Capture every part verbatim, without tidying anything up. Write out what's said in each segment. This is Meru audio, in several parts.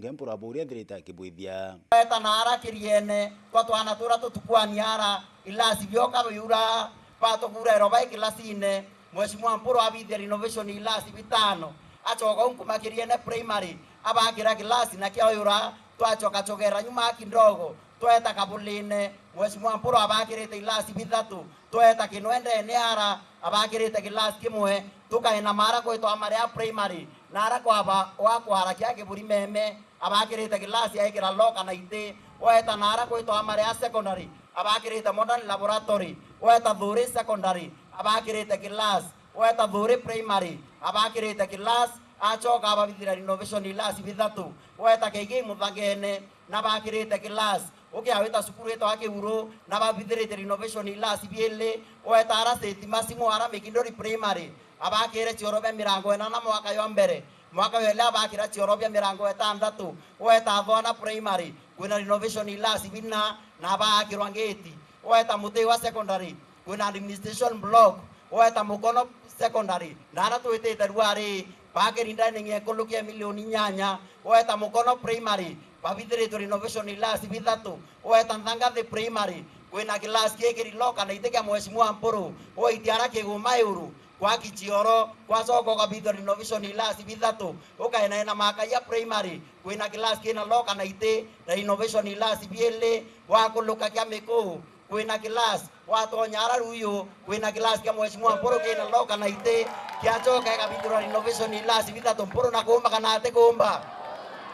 Ngempura buria nthirite akibwithia. Weta na ara kiriene, twa twana tura tutukwani ara, ilasi bioka biura, batugurerwa bai kilasine, Mheshimiwa Mpuru abithia renovation ilasi bitano, acoka u Nkuma Kiriene Primary, abakira kilasi na kiauyura, twacoka cogera nyuma kidogo, tweta Kabuline, Mheshimiwa Mpuru abakirite ilasi bithatu, tweta Kinwendene ara, abakirite kilasi kimwe, tukaina mara kwitwa Marea Primary, na ara kwaba wa kwara kia Kiburi Meme, abakirite kilasi aikira loka na iti, weta na ara kwitwa Marea Secondary, abakirite modern laboratory, weta Thuri Secondary, abakirite kilasi, weta Thuri Primary, abakirite kilasi, acoka ababithira renovation ilasi bithatu, weta K K Muthangene, na bakirite kilasi, ukiawita cukuru itwa Kiuru, na babithirite renovation ilasi biili, weta ara Saint Maximu ara Mikindori Primary, abakire cioro bia mirango inana mwaka jwa mbere, mwaka jwa ili abakira cioro bia mirango itantatu, weta Athwana Primary, kwina renovation ilasi bina, na baakirwa ngeti, weta Mutiwa Secondary, kwina administration block, weta Mukono Secondary, na ara twitite ruari, bakiri ndani ng'ekulukia milioni inyanya, weta Mukono Primary, babithiritwe renovation ilasi bithatu, weta Nthangathi Primary, kwina kilasi kikiri loka na iti kia Mheshimiwa Mpuru, waiti ara Kiguma Iuru, kwa Kichioro, kwacoka ukabithwa renovation ilasi bithatu, ukaenaena Makaia Primary, kwina kilasi kina loka na iti, na renovation ilasi biili, wakuluka kia Mikuu, kwina kilasi, watonya ara Ruyu, kwina kilasi kia Mheshimiwa Mpuru kina loka na iti, kiacoka ikabithirwa renovation ilasi bithatu. Mpuru na kuumba kana ati kuumba?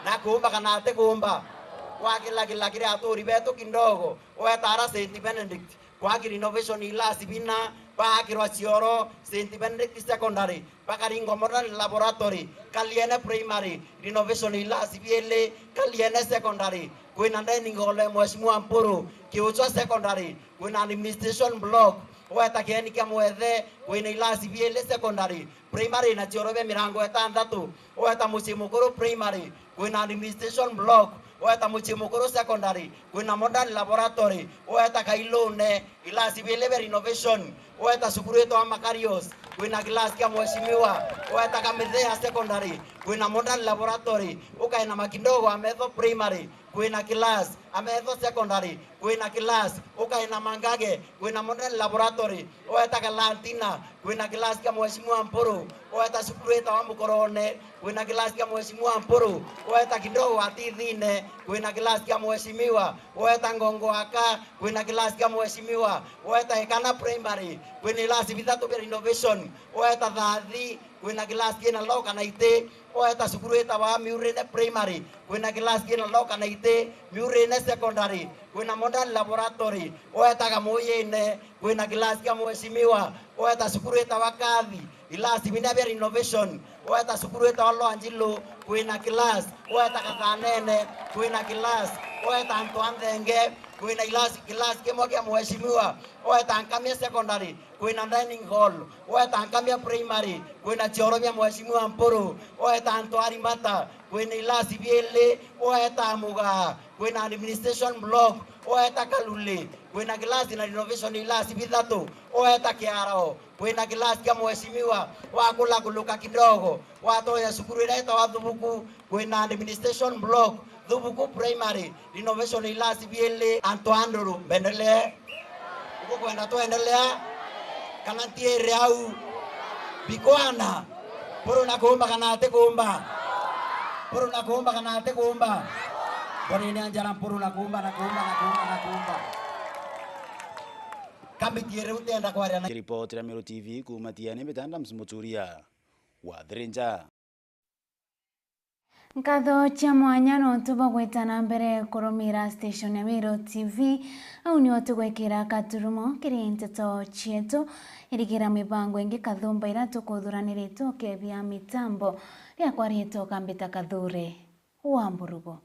Na kuumba kana ati kuumba? Wakilakila kiri aturi betu kidogo, weta ara Saint Benedict, kwaki renovation ilasi bina, baakirwa cioro, Saint Benedict Secondary, bakaringwa modern laboratory, Kaliene Primary, renovation ilasi biili, Kaliene Secondary, kwina dining hall ya Mheshimiwa Mpuru, Kiuchwa Secondary, kwina administration block, weta Kieni kia Mwethe, kwina ilasi biili secondary, primary na cioro bia mirango itantatu, weta Mucii Mukuru Primary, kwina administration block, weta Mucii Mukuru Secondary, kwina modern laboratory, weta Kailune, ilasi biili bia renovation, weta cukuru itwa Makarios, kwina kilasi kia Mheshimiwa, weta Kamithea Secondary, kwina modern laboratory, ukainama kidogo Ametho Primary, kwina kilasi, Ametho Secondary, kwina kilasi, ukainama Ngage, kwina modern laboratory, weta Galantina, kwina kilasi kia Mheshimiwa Mpuru, weta cukuru itawa Mukorone, kwina kilasi kia Mheshimiwa Mpuru, weta kidogo Atithine, kwina kilasi kia Mheshimiwa, weta Ngongo Aka, kwina kilasi kia Mheshimiwa, weta Ekana Primary, kwina ilasi bithatu bia renovation, weta Thathi, kwina kilasi kina loka na iti, weta cukuru itawa Miurine Primary, kwina kilasi kina loka na iti, Miurine Secondary, kwina modern laboratory, weta Kamuyine, kwina kilasi kia Mheshimiwa, weta cukuru itawa Kathi, ilasi bina bia renovation, weta cukuru itawa Lwanjilu, kwina kilasi, weta Kathanene, kwina kilasi, weta antu a Nthenge, kwina ilasi, kilasi kimwe kia Mheshimiwa, weta Nkamia Secondary, kwina dining hall, weta Nkamia Primary, kwina cioro bia Mheshimiwa Mpuru, weta antu a Rimata, kwina ilasi biili, weta Mugaa, kwina administration block, weta Kalule, kwina kilasi na renovation ilasi bithatu, weta Kiaro, kwina kilasi kia Mheshimiwa, wakula kuluka kidogo, watonya cukuru iria itawa Thubuku, kwina administration block, Thubuku Primary, renovation ilasi biili, antu a Nduru, mbendelee. Ugukwenda twendelea? Kana ntiire au? Bikwana? Mpuru na kuumba kana ati kuumba? Mpuru na kuumba kana ati kuumba? Mbonene a njara Mpuru na kuumba, na kuumba, na kuumba, na kuumba. Kamiti iri utienda kwaria na. Kiripoti ria Meru T V kuuma Tiani, mbita Adams Muturia wa Thirinja. Nkatho cia mwanya nontu bwa gwita na mbere kurumira station ya Meru T V. Au nio tugwikira katurumo kiri nteto cietu. Irigira mibango ingi kathumba iria tukuthuraniritwe ukebia mitambo. Riakwa riitwa Kambita Kathure wa Mburugu.